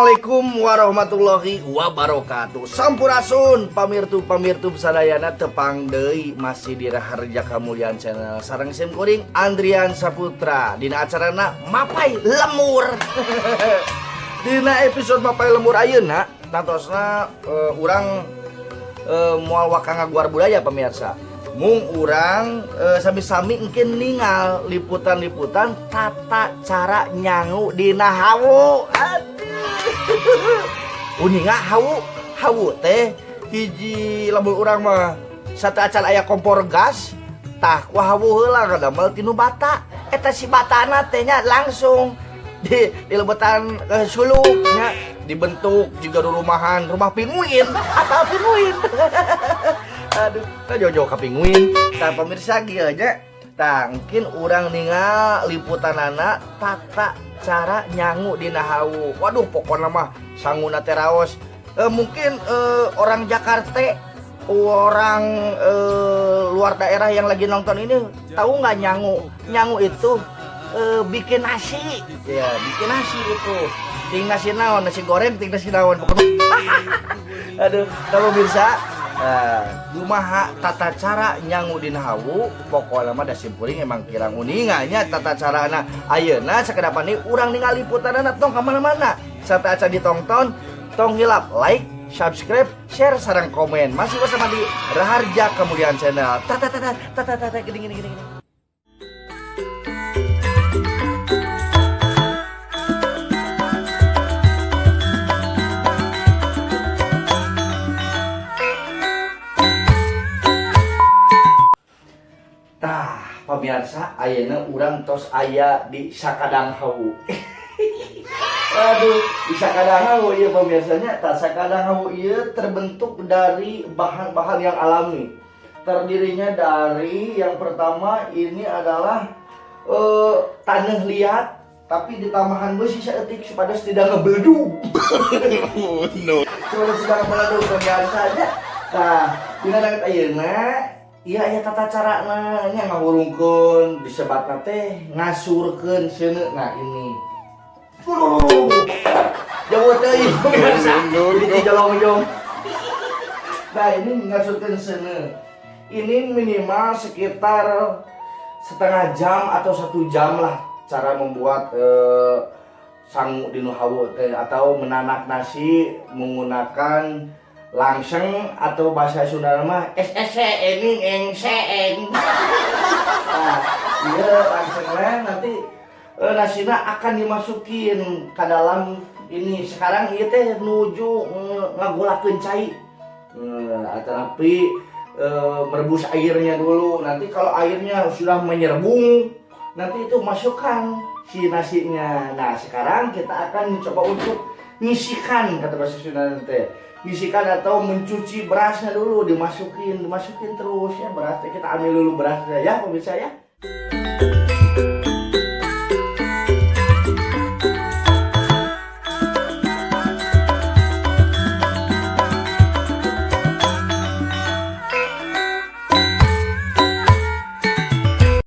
Assalamualaikum warahmatullahi wabarakatuh. Sampurasun pamirtu pamirtu sadayana, tepang deui masih di Raharja Kamulian Channel sareng sim kuring Andrian Saputra dina acarana Mapay Lembur. Dina episode Mapay Lembur ayeuna tantosna urang moal waka ngaguar budaya, pemirsa. Mung urang sami-sami mungkin ningal liputan-liputan tata cara nyangu dina hawu. Aduh. Uninga hawu, hawu teh hiji lamun urang mah sateuacan aya kompor gas tah ku hawu heula ngadamel tinu bata. Eta si batana teh nya langsung di dilebetan ke suluk nya, dibentuk juga rumahan, rumah pinguin atau pinguin. Aduh, kita jauh-jauh ke pinguin. Tah, pemirsa, kieu aja. Tah, mungkin urang ningal liputanana tata cara nyangu dina hawu. Waduh, pokoknya mah sanguna teh raos. Mungkin orang Jakarta, orang luar daerah yang lagi nonton ini tahu nggak nyangu? Nyangu itu bikin nasi. Ya, bikin nasi itu. Ting nasi naon, nasi goreng, ting nasi naon pokoknya. Aduh, kalau pemirsa, nah, kumaha tata cara nyangu dina hawu, pokoknya mah da simkuring emang kirang uninga nya tata carana. Ayeuna sakedapan ieu urang ningali liputanana, tong ka mana-mana. Sateuacan ditonton, tong hilap like, subscribe, share sareng komen. Masih bersama di Raharja Kemuliaan Channel. Tata tata tata tata, gini gini gini gini. Tah, pemirsa, ayeuna urang tos aya di Sakadang Hawu. Aduh, di Sakadang Hawu ieu, pemirsanya, tah, Sakadang Hawu ieu terbentuk dari bahan-bahan yang alami. Terdirinya dari yang pertama ini adalah tanah liat tapi ditambahan besi saeutik supaya tidak ngebeledug. No. Supaya tidak ngebeledug, pemirsa nya. Nah, dina danget ayeuna iya aya tata carana nya, ngahurungkeun, disebatna teh ngasurkeun seuneu. Nah, ini. Jauh teuing, pemirsa. Jadi ti jolongjong. Nah, ini ngasurkeun seuneu. Ini minimal sekitar setengah jam atau 1 jam lah cara membuat sangu dinu hawu teh atau menanak nasi menggunakan langseng atau bahasa Sunda mah SSC ening eng eng. Nah, iya langsengnya nanti nasina akan dimasukin ke dalam ini. Sekarang ieu teh nuju ngagolakeun cai. Tapi merebus airnya dulu. Nanti kalau airnya sudah menyerbung, nanti itu masukkan si nasinya. Nah, sekarang kita akan mencoba untuk ngisikan, kata bahasa Sunda teh. Ngisikan atau mencuci berasnya dulu, dimasukin, dimasukin terus ya berasnya. Kita ambil dulu berasnya ya, pemirsa ya.